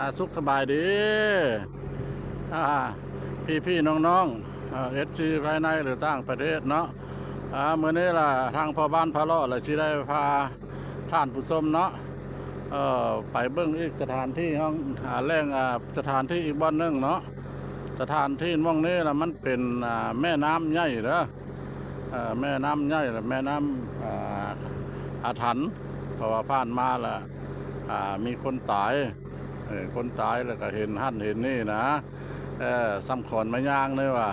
ອາ ສຸກສະບາຍດີ ອາ ພີ່ໆນ້ອງໆ ເອີ ເອັຟຊີພາຍໃນ ຫຼື ຕ່າງປະເທດເນາະ. ອາ ມື້ນີ້ລະ ທາງພໍ່ບ້ານພາເລາະລະຊິໄດ້ພາທ່ານຜູ້ຊົມເນາະ ເອີ ໄປເບິ່ງອີກສະຖານທີ່ ອາ ແຫຼ່ງ ອາ ສະຖານທີ່ອີກບ່ອນໜຶ່ງເນາະ. ສະຖານທີ່ໝ່ອງນີ້ລະ ມັນເປັນ ອາ ແມ່ນ້ຳໃຫຍ່ເດີ ເອີ ແມ່ນ້ຳໃຫຍ່ ແມ່ນ້ຳ ອາ ອາຖັນ ເພາະວ່າຜ່ານມາລະ ອາ ມີຄົນຕາຍ ເອີ ຄົນຕາຍ ແລ້ວກໍເຫັນຫັ້ນເຫັນນີ້ນະ ເອີ ສ່ຳຂອນມາຍ່າງເລີຍວ່າ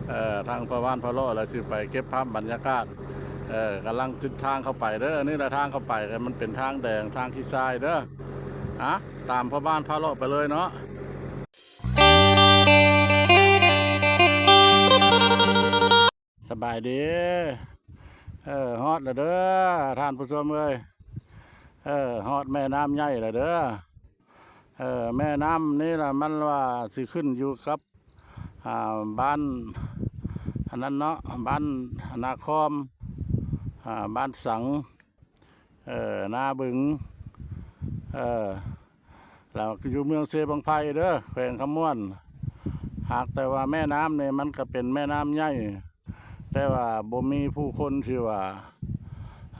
ເອີ ທາງພໍ່ບ້ານພາເລາະລະຊິໄປເກັບພາບບັນຍາກາດ ເອີ ກຳລັງຕິດທາງເຂົ້າໄປເດີ. ອັນນີ້ລະທາງເຂົ້າໄປ ມັນເປັນທາງແດງ ທາງຂີ້ຊາຍເດີ. ອາ ຕາມພໍ່ບ້ານພາເລາະໄປເລີຍເນາະ. ສະບາຍດີ ເອີ ຮອດແລ້ວເດີທ່ານຜູ້ຊົມເອີຍ ເອີ ຮອດແມ່ນ້ຳໃຫຍ່ແລ້ວເດີ. ເອີ ແມ່ນ້ຳນີ້ລະ ມັນວ່າຊິຂຶ້ນຢູ່ກັບ ອາ ບ້ານອັນນັ້ນເນາະ ບ້ານນາຄອມ ອາ ບ້ານສັງ ເອີ ນາບຶງ ເອີ ແລ້ວຢູ່ເມືອງເຊບັ້ງໄຟເດີ ແຂວງຄຳມ່ວນ. ຫາກແຕ່ວ່າແມ່ນ້ຳນີ້ມັນກໍເປັນແມ່ນ້ຳໃຫຍ່ ແຕ່ວ່າບໍ່ມີຜູ້ຄົນທີ່ວ່າ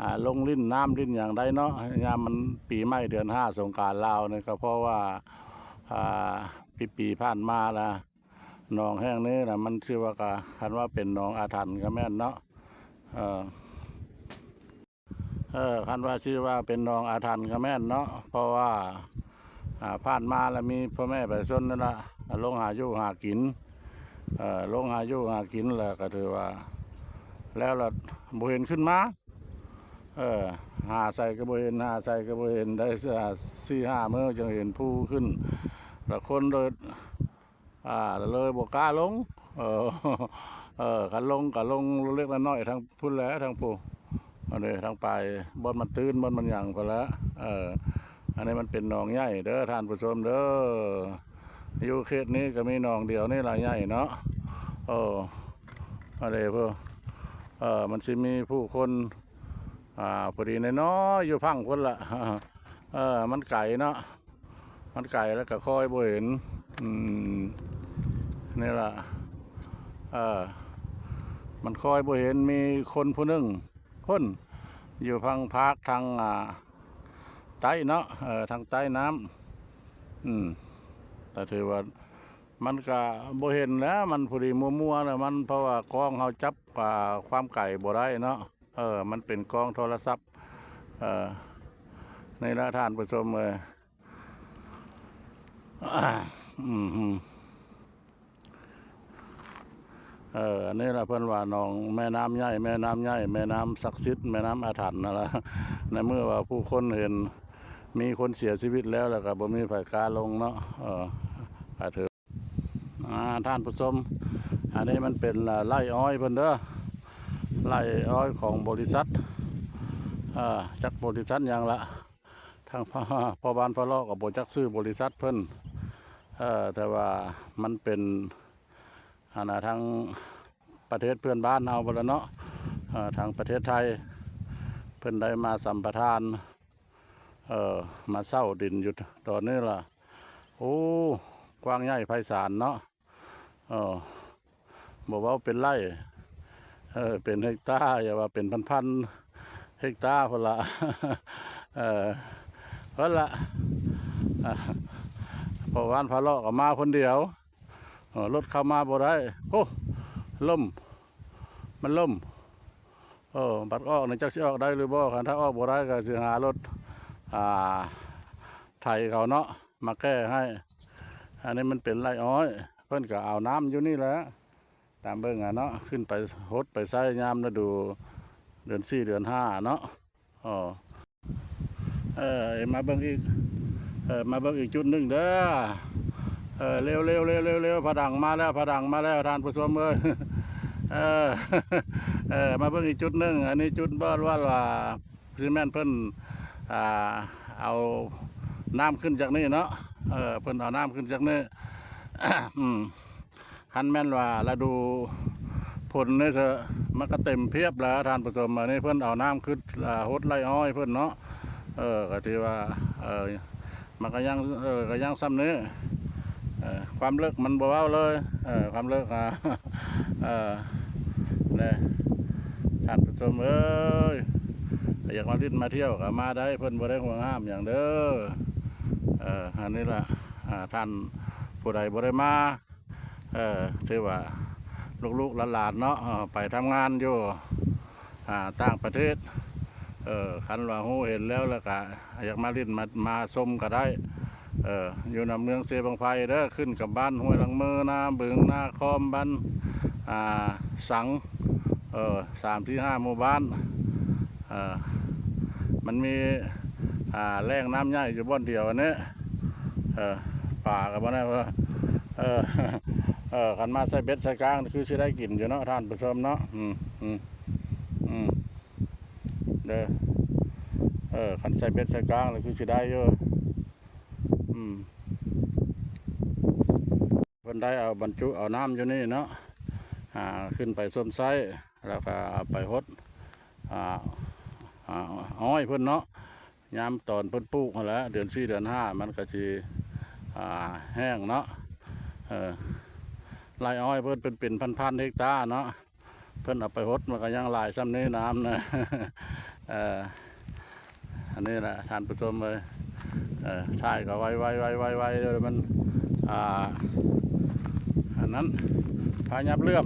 ອາ ລົງຫຼິ້ນນ້ຳຫຼິ້ນຫຍັງໄດ້ເນາະ ຍາມມັນປີໃໝ່ເດືອນຫ້າ ສົງການລາວນີ້ ກໍເພາະວ່າ ອາ ປີໆຜ່ານມາລະ ໜອງແຫ່ງນີ້ນະ ມັນຊື່ວ່າກະ ຄັນວ່າເປັນໜອງອາຖັນກໍແມ່ນເນາະ ເອີ ເອີ ຄັນວ່າຊື່ວ່າເປັນໜອງອາຖັນກໍແມ່ນເນາະ ເພາະວ່າ ອາ ຜ່ານມາລະມີພໍ່ແມ່ປະຊາຊົນນັ້ນລະ ອາ ລົງຫາຢູ່ຫາກິນ ເອີ ລົງຫາຢູ່ຫາກິນ ແລ້ວກໍຖືວ່າ ແລ້ວລະບໍ່ເຫັນຂຶ້ນມາ ເອີ ຫາໃສກໍບໍ່ເຫັນ ຫາໃສກໍບໍ່ເຫັນ ໄດ້ສີ່ຫ້າມື້ຈຶ່ງເຫັນພູຂຶ້ນ ລະຄົນໂດຍ ອາ ເລີຍບໍ່ກ້າລົງ ເອີ ເອີ ຄັນລົງກໍລົງເລັກໆນ້ອຍໆ ທາງພຸ້ນແຫຼະ ທາງພູ້ ອັນນີ້ທາງປາຍ ບ່ອນມັນຕື້ນ ບ່ອນມັນຫຍັງພຸ້ນແຫຼະ ເອີ ອັນນີ້ມັນເປັນໜອງໃຫຍ່ເດີທ່ານຜູ້ຊົມເດີ ຢູ່ເຂດນີ້ກໍມີໜອງດຽວນີ້ລະໃຫຍ່ເນາະ ເອີ ອັນນີ້ພຸ້ນ ເອີ ມັນຊິມີຜູ້ຄົນ ອາ ພໍດີນ້ອຍໆ ຢູ່ຝັ່ງພຸ້ນລະ ເອີ ມັນໄກເນາະ ມັນໄກແລ້ວກໍຄ່ອຍບໍ່ເຫັນ ອືມ ນີ້ລະ ເອີ ມັນຄ່ອຍບໍ່ເຫັນ ມີຄົນຜູ້ໜຶ່ງພຸ້ນ ຢູ່ທາງພາກທາງ ອາ ໃຕ້ເນາະ ເອີ ທາງໃຕ້ນ້ຳ ອືມ ກໍຖືວ່າມັນກໍບໍ່ເຫັນແຫຼະ ມັນພໍດີມົວໆ ແລ້ວມັນ ເພາະວ່າກ້ອງເຮົາຈັບ ອາ ຄວາມໄກບໍ່ໄດ້ເນາະ ເອີ ມັນເປັນກ້ອງໂທລະສັບ ເອີ ນີ້ລະທ່ານຜູ້ຊົມເອີຍ ອືມ ເອີ ອັນນີ້ລະເພິ່ນວ່າໜອງແມ່ນ້ຳໃຫຍ່ ແມ່ນ້ຳໃຫຍ່ ແມ່ນ້ຳສັກສິດ ແມ່ນ້ຳອາຖັນນັ້ນລະ ໃນເມື່ອວ່າຜູ້ຄົນເຫັນມີຄົນເສຍຊີວິດແລ້ວ ແລ້ວກໍບໍ່ມີໃຜກ້າລົງເນາະ ເອີ ກໍຖື ອາ ທ່ານຜູ້ຊົມ ອັນນີ້ມັນເປັນ ອາ ໄຮ່ອ້ອຍເພິ່ນເດີ ໄຮ່ອ້ອຍຂອງບໍລິສັດ ເອີ ຈັກບໍລິສັດຫຍັງລະ ທາງພໍ່ ພໍ່ບ້ານພາເລາະກໍບໍ່ຈັກຊື່ບໍລິສັດເພິ່ນ ເອີ ແຕ່ວ່າມັນເປັນ ອັນນະ ທາງປະເທດເພື່ອນບ້ານເຮົາພຸ້ນລະເນາະ ເອີ ທາງປະເທດໄທ ເພິ່ນໄດ້ມາສຳປະທານ ເອີ ມາເຊົ່າດິນຢູ່ຕອນນີ້ລະ ໂອ້ ກວ້າງໃຫຍ່ໄພສານເນາະ ເອີ ບໍ່ເວົ້າເປັນໄຮ່ ເອີ ເປັນເຮັກຕາ ຢ່າວ່າເປັນພັນໆເຮັກຕາພຸ້ນລະ ເອີ ພຸ້ນລະ ພໍ່ບ້ານພາເລາະກໍມາຄົນດຽວ ເອີ ລົດເຂົ້າມາບໍ່ໄດ້ ໂອ້ ລົ້ມ ມັນລົ້ມ ເອີ ບັດອອກນີ້ຈັກຊິອອກໄດ້ຫຼືບໍ່ ຄັນຖ້າອອກບໍ່ໄດ້ກໍຊິຫາລົດ ອາ ໄຖເຂົາເນາະ ມາແກ້ໃຫ້ ອັນນີ້ມັນເປັນໄຮ່ອ້ອຍ ເພິ່ນກໍເອົານ້ຳຢູ່ນີ້ແຫຼະ ຕາມເບິ່ງອະເນາະ ຂຶ້ນໄປຫົດໄປໃຊ້ຍາມລະດູເດືອນສີ່ເດືອນຫ້າເນາະ ເອີ ເອີ ມາເບິ່ງອີກ ເອີ ມາເບິ່ງອີກຈຸດໜຶ່ງເດີ ເອີ ເລັວໆໆໆ ພະດັງມາແລ້ວ ພະດັງມາແລ້ວ ທ່ານຜູ້ຊົມເອີຍ ເອີ ເອີ ມາເບິ່ງອີກຈຸດໜຶ່ງ ອັນນີ້ຈຸດບ່ອນວ່າ ວ່າ ຊິແມ່ນເພິ່ນ ອ່າ ເອົານ້ຳຂຶ້ນຈາກນີ້ເນາະ ເອີ ເພິ່ນເອົານ້ຳຂຶ້ນຈາກນີ້ ອືມ ຄັນແມ່ນວ່າລະດູຝົນນີ້ເຊີ ມັນກໍເຕັມພຽບແລ້ວທ່ານຜູ້ຊົມ ອັນນີ້ເພິ່ນເອົານ້ຳຂຶ້ນ ອ່າ ຫົດໄຮ່ອ້ອຍເພິ່ນເນາະ ເອີ ກໍຖືວ່າ ເອີ ມັນກະຍັງ ເອີ ກະຍັງຊ່ຳນີ້ ເອີ ຄວາມເລິກມັນບໍ່ເວົ້າເລີຍ ເອີ ຄວາມເລິກ ອາ ເອີ ເດ້ ທ່ານຜູ້ຊົມເອີຍ ຢາກມາຫຼິ້ນມາທ່ຽວກະມາໄດ້ ເພິ່ນບໍ່ໄດ້ຫວງຫ້າມຫຍັງເດີ ເອີ ອັນນີ້ລະ ອາ ທ່ານຜູ້ໃດບໍ່ໄດ້ມາ ເອີ ຖືວ່າລູກໆຫຼານໆເນາະ ເອີ ໄປທຳງານຢູ່ ອາ ຕ່າງປະເທດ ເອີ ຄັນວ່າຮູ້ເຫັນແລ້ວ ແລ້ວກະຢາກມາຫຼິ້ນ ມາ ມາຊົມກະໄດ້ ເອີ ຢູ່ນຳເມືອງເຊບັ້ງໄຟເດີ ຂຶ້ນກັບບ້ານຫ້ວຍລັງເມີ ນາບຶງ ນາຄອມ ບ້ານ ອາ ສັງ ເອີ ສາມ ສີ່ ຫ້າ ໝູ່ບ້ານ ເອີ ມັນມີ ອາ ແຫຼ່ງນ້ຳໃຫຍ່ຢູ່ບ່ອນດຽວອັນນີ້ ເອີ ປາກະບໍ່ໄດ້ ເອີ ເອີ ຄັນມາໃສ່ເບັດໃສ່ກາງ ຄືຊິໄດ້ກິນຢູ່ເນາະ ທ່ານຜູ້ຊົມເນາະ ອືມ ອືມ ອືມ ເດີ ເອີ ຄັນໃສ່ເບັດໃສ່ກາງ ແລ້ວຄືຊິໄດ້ຢູ່ ອືມ ເພິ່ນໄດ້ເອົາບັນຈຸເອົານ້ຳຢູ່ນີ້ເນາະ ອາ ຂຶ້ນໄປຊົມໃຊ້ ແລ້ວກະເອົາໄປຫົດ ອາ ອາ ອ້ອຍເພິ່ນເນາະ ຍາມຕອນເພິ່ນປູກຫັ້ນແຫຼະ ເດືອນສີ່ ເດືອນຫ້າ ມັນກະຊິ ອາ ແຫ້ງເນາະ ເອີ ໄຮ່ອ້ອຍເພິ່ນເປັນ ເປັນພັນໆເຮັກຕາເນາະ ເພິ່ນເອົາໄປຫົດ ມັນກະຍັງຫຼາຍຊ່ຳນີ້ນ້ຳນະ ເອີ ອັນນີ້ລະທ່ານຜູ້ຊົມເອີຍ ເອີ ຖ່າຍກະໄວໆໆໆ ມັນ ອາ ອັນນັ້ນ ພາຍັບເຫຼື້ອມ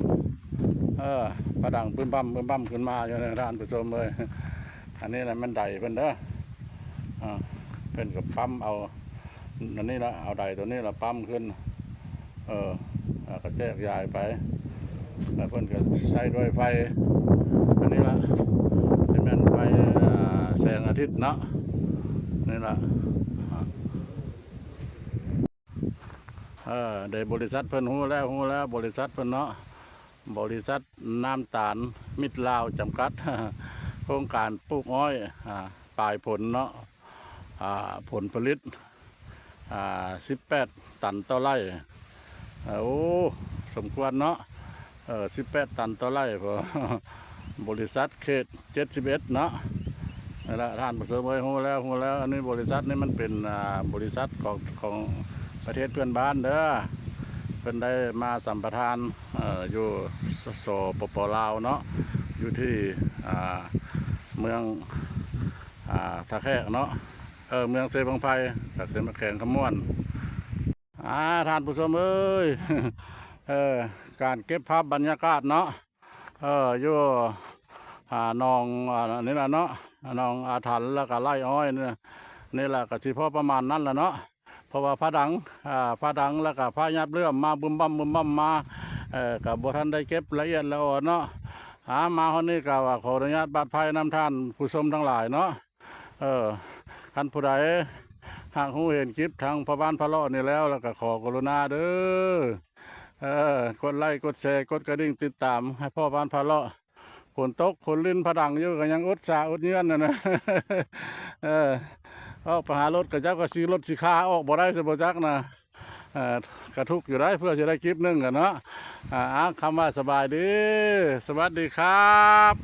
ເອີ ພະດັງບຶມບຳບຶມບຳຂຶ້ນມາຢູ່ນະ ທ່ານຜູ້ຊົມເອີຍ ອັນນີ້ລະແມ່ນໄດເພິ່ນເດີ ອາ ເພິ່ນກະປ້ຳເອົາ ອັນນີ້ລະ ເອົາໄດໂຕນີ້ລະປ້ຳຂຶ້ນ ເອີ ແລ້ວກະແຈກຢາຍໄປ ແລ້ວເພິ່ນກະໃຊ້ດ້ວຍໄຟ ອັນນີ້ລະ ຊິແມ່ນໄຟ ອາ ແສງອາທິດເນາະ ນີ້ລະ ເອີ ໄດ້ບໍລິສັດເພິ່ນ ຮູ້ແລ້ວ ຮູ້ແລ້ວ ບໍລິສັດເພິ່ນເນາະ ບໍລິສັດນ້ຳຕານມິດລາວຈຳກັດ ໂຄງການປູກອ້ອຍ ອາ ປາຍຜົນເນາະ ອາ ຜົນຜະລິດ ອາ ສິບແປດຕັນຕໍ່ໄລ່ ໂອ້ ສົມຄວນເນາະ ເອີ ສິບແປດຕັນຕໍ່ໄລ່ ບໍລິສັດເຂດເຈັດສິບເອັດເນາະ ນັ້ນລະ ທ່ານຜູ້ຊົມເອີຍ ຮູ້ແລ້ວ ຮູ້ແລ້ວ ອັນນີ້ບໍລິສັດນີ້ມັນເປັນ ອາ ບໍລິສັດຂອງ ຂອງປະເທດເພື່ອນບ້ານເດີ ເພິ່ນໄດ້ມາສຳປະທານ ເອີ ຢູ່ ສ ສປປ ລາວເນາະ ຢູ່ທີ່ ອາ ເມືອງ ອາ ທ່າແຂກເນາະ ເອີ ເມືອງເຊບັ້ງໄຟ ແຂວງຄຳມ່ວນ ອາ ທ່ານຜູ້ຊົມເອີຍ ເອີ ການເກັບພາບບັນຍາກາດເນາະ ເອີ ຢູ່ ອາ ໜອງ ອາ ນີ້ລະເນາະ ໜອງອາຖັນ ແລ້ວກະໄຮ່ອ້ອຍນີ້ ນີ້ລະກະຊິພໍປະມານນັ້ນລະເນາະ ເພາະວ່າພະດັງ ອາ ພະດັງ ແລ້ວກະພະຍັບເຫຼື້ອມມາບຶມບຳບຶມບຳມາ ເອີ ກະບໍ່ທັນໄດ້ເກັບລະອຽດລະອອນເນາະ ອາ ມາຮອດນີ້ກະວ່າຂໍອະນຸຍາດບາດໄພນຳທ່ານຜູ້ຊົມທັງຫຼາຍເນາະ ເອີ ຄັນຜູ້ໃດຫາກຮູ້ເຫັນຄລິບທາງພໍ່ບ້ານພາເລາະນີ້ແລ້ວ ແລ້ວກະຂໍກະລຸນາເດີ ເອີ ກົດໄລ້ກົດແຊ ກົດກະດິ່ງຕິດຕາມໃຫ້ພໍ່ບ້ານພາເລາະ ຝົນຕົກຝົນລິນພະດັງຢູ່ ກະຍັງອົດສາອົດເຍືອນຫັ້ນນະ ເອີ ອອກໄປຫາລົດ ກະຈັກວ່າຊິ ລົດຊິຄາອອກບໍ່ໄດ້ຊະບໍ່ຈັກນະ ເອີ ກະທຸກຢູ່ໄດ໋ ເພື່ອຊິໄດ້ຄລິບໜຶ່ງຫັ້ນເນາະ ອາ ຄຳວ່າສະບາຍດີ ສະຫວັດດີຄັບ.